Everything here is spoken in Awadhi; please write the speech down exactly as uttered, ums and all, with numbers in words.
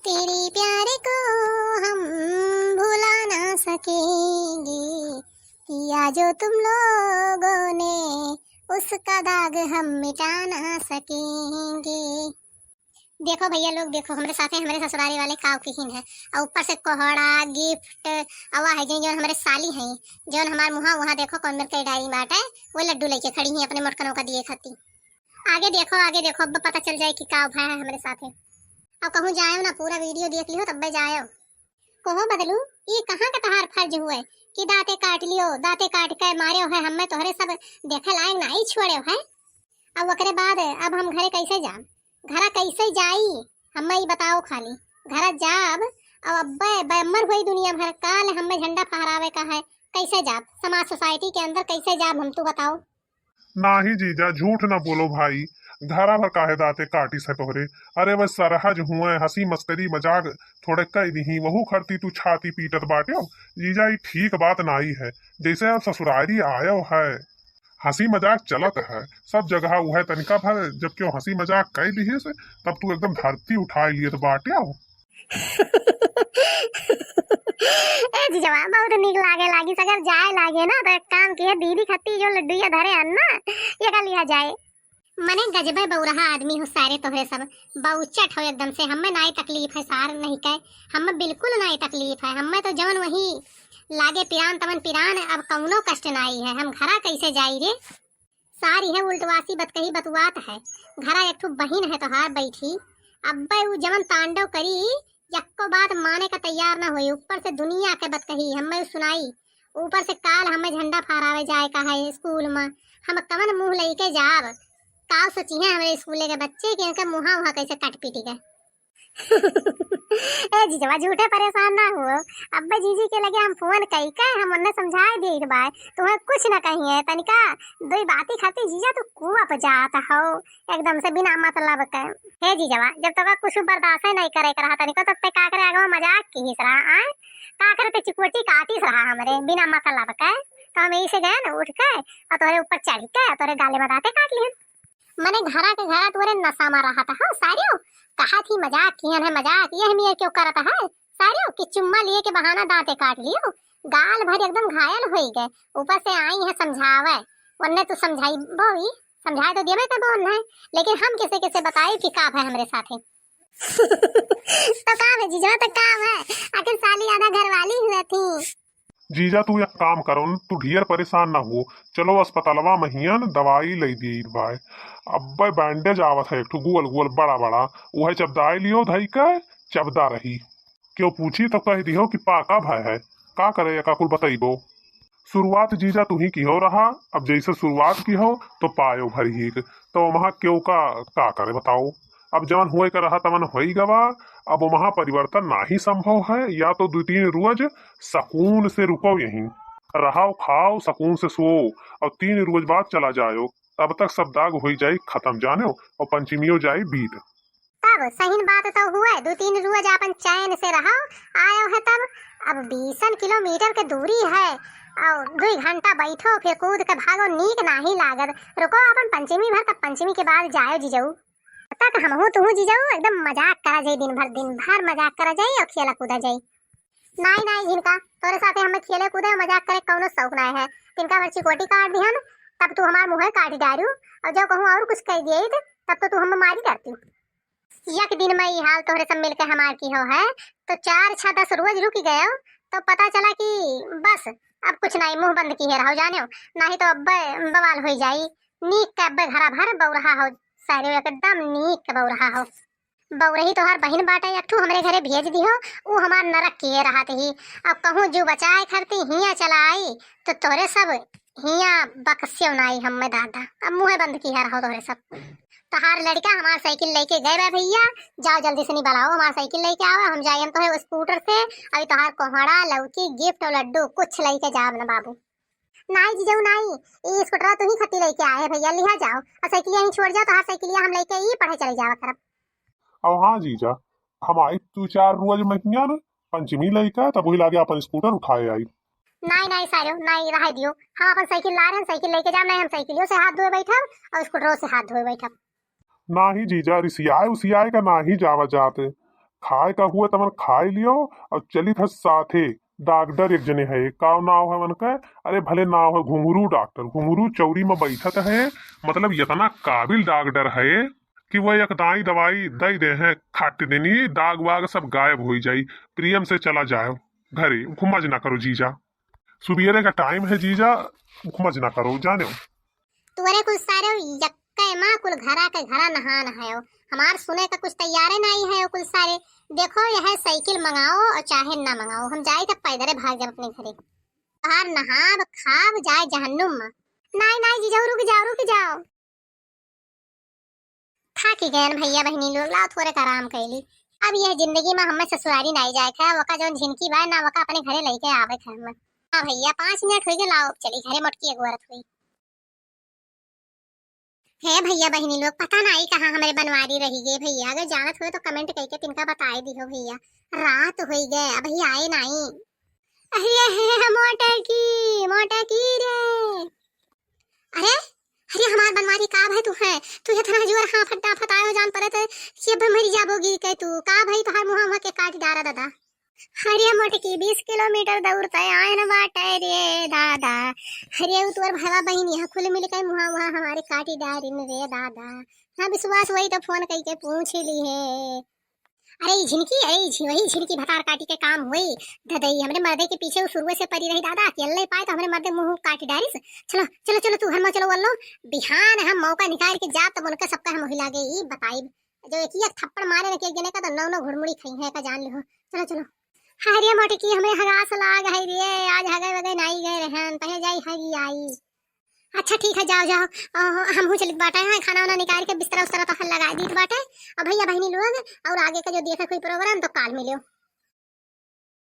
तेरे प्यार को हम भुला ना सकेंगे, किया जो तुम लोगों ने, उसका दाग हम मिटा ना सकेंगे। देखो भइया लोग, देखो हमरे साथे, हमरे ससुरारी वाले काव किहिन है, और ऊपर से कोहड़ा, गिफ्ट, अवा है जे जौन हमरे साली हैं, जौन हमार मुहा वहाँ देखो कौन मेर के डायरी बाटे, वो लड्डू लेके खड़ी हैं अपने मोटकनों का दिए खाती। आगे देखो, आगे देखो, अब पता चल जाए कि का भय है हमरे साथे। अब कहूँ जायो ना, पूरा वीडियो देख लियो तब्बे जायो। कहो बदलू, ये कहाँ का तहार फर्ज हुए कि दांते काट लियो, दांते काट के मारे है हमें, तोहरे सब देखे लायक नाई छोड़े है। अब ओकरे बाद अब हम घरे कैसे जाब, घरा कैसे जाई? हमें ई बताओ खाली। घरा जाब, अब अब्बे बैमर हुई दुनिया भर, काल हमें झंडा फहरावे का है, कैसे जाब समाज सोसाइटी के अंदर, कैसे जाब हम, तू बताओ। नाही जीजा, झूठ न बोलो भाई, घरा भर काहे दांते काटिस है तोहरे? अरे बस सरहज हुए, हंसी मस्करी मजाक थोड़े कई दिही, वहू खरती तू छाती पीटत बाट्यो। जीजा, ई ठीक बात नाई है, जैसे अब ससुरारी आयो है, हंसी मजाक चलत है, सब जगह उहे तनिका भर जब क्यों हंसी मजाक कई दिहे से, तब तू एकदम धरती उठाए लियत बाट्यो। ए जीजवा, बहुत नीक लागे लागी, अगर जाए लागे ना, तो एक काम किहे, दीदी खत्ती जो लड्डू ये धरे हन ना, ये का लिया जाए। मने गजबे बौरहा आदमी हो सारे तोहरे सब, बौचट हो एकदम से। हमें नाई तकलीफ है सार नहीं कहे, हमें बिल्कुल नाई तकलीफ है। हमें तो जवन वही लागे पिरान तवन पिरान, अब कौनो कष्ट नाई है। हम घरा कैसे जाई रे? सारी है उल्टवासी बतकही बतुआत है। घरा एक ठो बहिन है तोहार बैठी, अब्बे उ जवन तांडव करी, यक्को बात माने का तैयार ना होई। ऊपर से दुनिया के बतकही हमें सुनाई, ऊपर से काल हमें झंडा फहरावे जाए का है स्कूल में। हम कवन मुंह लेके जाब? का सोची है हमारे स्कूले के बच्चे कि इनका मुहा वहाँ कैसे कट पीटी गए। ए जीजवा, झूठे परेशान ना हुओ। अब्बे जीजी के लगे हम फोन कई के हम उन्हें समझाए दिए बा, तुम्हें कुछ ना कहिए। तनिका दुई बाती खातिर जीजा तू कुआ जात हो एकदम से बिना मतलब के। हे जीजवा, जब तोका कुछ बर्दाश्त नहीं करे के रहा तनिको, तब ते का करे आगवा मजाक किहिस रहा, आय? का करे ते चिकोटी काटिस रहा हमरे बिना मतलब के? तो हम यही से गए ना उठ के और तोरे ऊपर चढ़ के और तोरे गाले में दांते काट लिहन। मने घरा के घरा तोरे नशा में रहा था, हाँ सारियो? कहा थी मजाक किहन है मजाक, यह मेर क्यों करत है सारियो कि चुम्मा लिए के बहाना दांते काट लियो, गाल भर एकदम घायल होई गए, ऊपर से आई है समझावे, वन्ने तू समझाई बोई, समझाए तो देवे तब वन्ने, लेकिन हम कैसे कैसे बताई कि का भय हमरे साथे। तो का भय जीजा, तो का भय, आखिर साली आधा घरवाली हुए थी। जीजा, तू एक काम करो न, तू ढेर परेशान ना हो, चलो अस्पतालवा महियन दवाई लई दी बाय। अब्बे बैंडेज आवत है एक ठो गोल गोल बड़ा बड़ा, उहे चबदाई लियो धई के, चबदा रही। क्यों पूछी तो कह दिहो कि पाका भय है, का करे एका कुल बतइबो। शुरुआत जीजा तू ही किहो रहा, अब जैसे शुरुआत किहो तो पायो भरी हीक, तो वहाँ क्यों का, का करे बताओ। अब जवन होए का रहा तवन होई गवा, अब वहाँ परिवर्तन नाही संभव है, या तो दो तीन रोज सकून से रुको यहीं, रहो खाओ सकून से सो, और तीन रोज बाद चला जायो, तब तक सब दाग होई जाई खत्म जानो, और पंचमियो जाई बीत। तब सहीन बात तो हुए, दो तीन रोज अपन चैन से रहो, आयो है तब। अब बीसन किलोमीटर के दूरी है, और दो घंटा बैठो फिर कूद के भागो, नीक नाही लागत। रुको अपन पंचमी भर, तब पंचमी के बाद जायो जीजऊ। तक हमहू तुहू जीजऊ एकदम मजाक करा जाई, दिन भर, दिन भर मजाक करा जाई और खेला कूदा जाई। नाई, नाई झिनका, तोरे साथे हमें खेले कूदे और मजाक करे कौनो शौक नाई है। तिनका भर चिकोटी काट दिहन, तब तू हमार मुँहे काट डारू, और जब कहूँ और कुछ कह दिए तब तो तू हमें मारी डारती। एक दिन में ई हाल तोहरे सब मिलके हमार किहो है, तो चार छह दस रोज रुक गयो, तो पता चला कि बस अब कुछ नाई, मुँह बंद किहे रहो जानो, नाही तो अब्बे बवाल होई जाई। नीक के अब्बे घरा भर बौरहा हो, सारे एकदम नीक के बौरहा हो। बौरही तोहार बहिन बाटे एक ठू, हमरे घरे भेज दिहो, ऊ हमार नरक किहे रहत ही। अब कहूँ जू बचाए खरती हियाँ चला आई, तो तोरे सब हियाँ बकस्यो नाई हम्मे दादा। अब मुँहे बंद किहे रहो तोरे सब। तोहार लड़का हमार साइकिल लेके गए बा भैया, जाओ जल्दी से नहीं बुलाओ, हमार साइकिल लेके आओ, हम जाए हम तोहे स्कूटर से, अभी तोहार कोहड़ा, लौकी, गिफ्ट और लड्डू कुछ लेके जाब ना बाबू। नाई जीजऊ नाई, ई स्कूटरा तू ही खत्ती लेके आए भैया, लिहा जाओ, और साइकिलिया यहीं छोड़ जाओ, तोहार साइकिलिया हम लेके ई पढ़े चले जावा करब। अब हाँ जीजा, हम आई दू चार रोज महिया न पंचमी लइका, तब वही लागे अपन स्कूटर उठाए आई। नाई, नाई सारो, नाई, रहे दियो। हम अपन साइकिल ला रहे हैं, साइकिल लेके जाम, नाई हम साइकिलियों से हाथ धोए बैठब और स्कूटरों से हाथ धोए बैठब। नाही जीजा, रिसियाए उसियाए का नाही जावा जात। खाए का हुए तमन खाए लियो और चलित ह साथे। डॉक्टर एक जने है, का नाव है उनका? अरे भले नाव है घुंघरू डॉक्टर, घुंघरू चौरी में बैठत है, मतलब इतना काबिल डॉक्टर है कि वह एक दाई दवाई दे दे है, खाट देनी, दाग वाग सब गायब हो जाई। प्रेम से चला जाओ घरे, घुमज ना करो जीजा। सुबेरे का टाइम है जीजा, घुमज ना करो, जाने। तोरे कुल सारे यक्के माँ कुल घरा के घरा नहान है, हमार सुने का कुछ तैयारे नहीं है कुल सारे। देखो, यह साइकिल मंगाओ और चाहे ना मंगाओ, हम जाए तब पैदले भाग जाब अपने घरे। बाहर नहाब खाब जाए जहन्नुम में। नहीं नहीं जीजा, रुक जाओ, रुक जाओ। थाकी गयन भैया बहिनी लोग, लाओ थोड़े आराम कैली। अब यह जिंदगी में हमें ससुरारी नहीं जाए के, वका जौन झिनकी बा ना, वका अपने घरे लेके आवे के हमें। हाँ भैया, पाँच मिनट हुई गए, लाओ अब चली घरे, मोटकी अगोरत हुई। हे भैया बहिनी लोग, पता नहीं कहाँ हमरे बनवारी रही गए भैया, अगर जानत हुए तो कमेंट करके तिनका बताए दिहो भैया। रात हुई गए, अबही आए नहीं। अरे हे मोटकी, मोटकी रे। अरे, अरे हमार बनवारी, का भाई तू है? तू इतना जोर हाफत डाफत आयो, जान परत है कि अब मरी जाबोगी के तू। का भाई तोहार मुँह मुँह के काट डारा दादा। अरे मोटकी, बीस किलोमीटर दौड़ते आए न बाटे रे दादा। अरे उ तोर भावा बहिनी है, खुल मिल के मुँह मुँह हमारे काटी डारिन रे दादा। ना विश्वास हुई तो फोन करके पूछ ली है। अरे ई झिनकी, अरे ई झि-, वही झिनकी भतार काटी के काम हुई। ददई, हमरे मर्दे के पीछे उ शुरुए से परी रही दादा, अकेले पाए तो हमरे मर्दे मुँह काटी डारिस। चलो, चलो, चलो, तू घर में चलो, वल्लो। बिहान हम मौका निकाल के जाब, तब उनका सबका हम वही लागे ई बताइब। जो एक ही एक थप्पड़ मारे न कि एक जने का, तो नौ नौ घुड़मुड़ी खाई है का, जान लिहो। चलो, चलो। अरे मोटकी, हमरे हगास लाग है रे, आज हगे वगे नाई गए रहन, तहे जाई हगी आई। अच्छा ठीक है, जाओ, जाओ। अ, हमहू चलित बाटे, हाँ, खाना वाना निकाल के बिस्तरा उस्तरा तो हल लगा दीत बाटे। अब भैया बहिनी लोग, और आगे का जो देखे कोई प्रोग्राम तो काल मिलो।